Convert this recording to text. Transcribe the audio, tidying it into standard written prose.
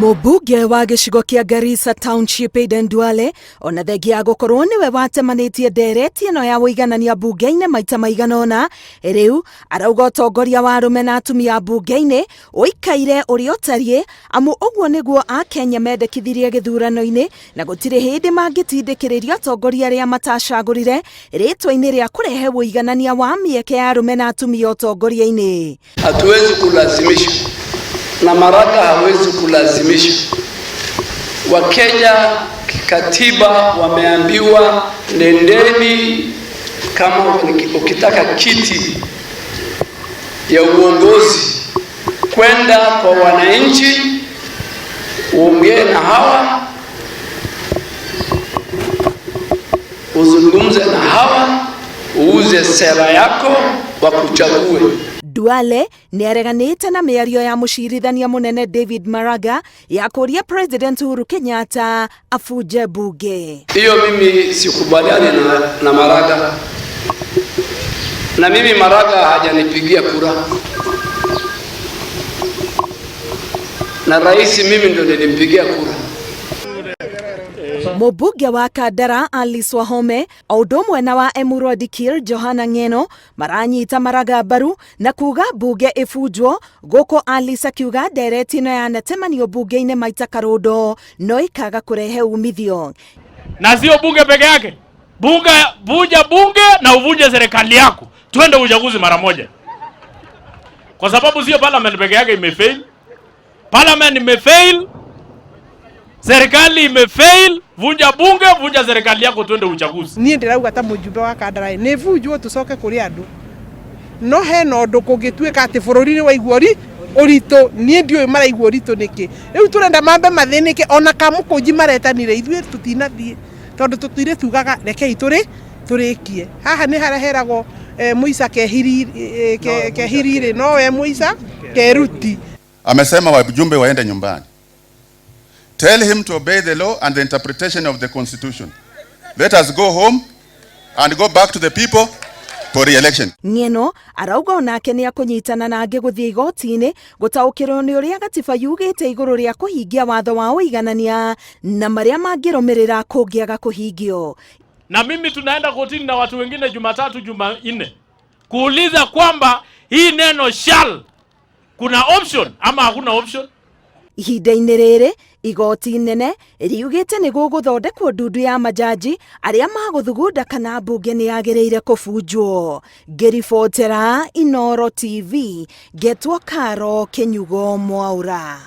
Mũmbunge wa gĩcigo kĩa Garissa Township Aden Duale ona thengia ya gũkorwo nĩwe watemanĩtie ndereti ĩno ya ũiganania mbunge-inĩ maita maigana ũna, rĩu arauga ũtongoria wa arũme na atumia mbunge-inĩ ũikaire ũrĩa ũtariĩ amu ũguo nĩguo Akenya mendekithirie gĩthurano-inĩ na gũtirĩ hĩndĩ mangĩtindĩkĩrĩria atongoria arĩa matacagũrire rĩtwa-inĩ rĩa kũrehe ũiganania wa mĩeke ya arũme na atumia ũtongoria-inĩ. Hatuwezi kulazimisha na Maraga hawezi kulazimisha. Wakenya kikatiba wameambiwa, nendeni kama ukitaka kiti ya uongozi, kwenda kwa wananchi, uongee na hawa, uzungumze na hawa, uuze sera yako, wakuchague. Duale nĩareganĩte na mĩario ya mũcirithania mũnene David Maraga ya kũria President Uhuru Kenyatta abunje bunge. Hiyo mimi sikubaliani na Maraga, na mimi Maraga hajanipigia kura, na rais mimi ndo nilimpigia kura. Mũmbunge wa Kandara Alice Wahome o ũndũ ũmwe na wa Emurua Dikirr Johana Ng'eno maranyita Maraga mbaru na kuga mbunge ĩbunjwo gũkũ Alice akiuga ndereti ĩno yanatemanio mbunge-inĩ maita karũndo no ĩkaga kũrehe umithio. Na sio bunge peke yake, bunge, vunja bunge na uvunje serikali yako, twende uchaguzi mara moja, kwa sababu sio parliament peke yake imefail. Parliament imefail, serikali imefail. Vunja bunge, vunja serikali yako, twende uchaguzi. Niĩ ndĩrauga ta mũjumbe wa Kandara nĩ bunjwo tũcoke kũrĩ andũ, no hena ũndũ kũngĩtuĩka atĩ bũrũri nĩ waigua ũritũ. Niĩ ndiũĩ maraigua ũritũ nĩkĩ. Rĩu tũrenda mambe mathĩnĩke ona kamũkũnji maretanire, ithuĩ tũtinathiĩ tondũ tũtire tugaga rekei tũrĩ tũrĩkie. Haha nĩ harĩa heragwo mũica kehiriri nowe mũica keruti. Amesema wajumbe waende nyumbani. Tell him to obey the law and the interpretation of the constitution. Let us go home and go back to the people for re-election. Ng'eno arauga onake nĩ akũnyitana na angĩ gũthiĩ igoti-inĩ gũtaũkĩrwo nĩ ũrĩa gatiba yugĩte igũrũ rĩa kũhingia watho wa ũiganania na marĩa mangĩrũmĩrĩra kũngĩaga kũhingio. Na mimi tunaenda kotini na watu wengine Jumatatu, Jumanne kuuliza kwamba hii neno shall kuna option ama hakuna option. Ihinda-inĩ rĩrĩ igoti inene riugĩte nĩ gũgũthondekwo ndundu ya majaji arĩa magũthugunda kana mbunge nĩ yagĩrĩire kũbunjwo. Ngĩribotera Inooro TV, ngetwo Karo Kĩnyugo Mwaura.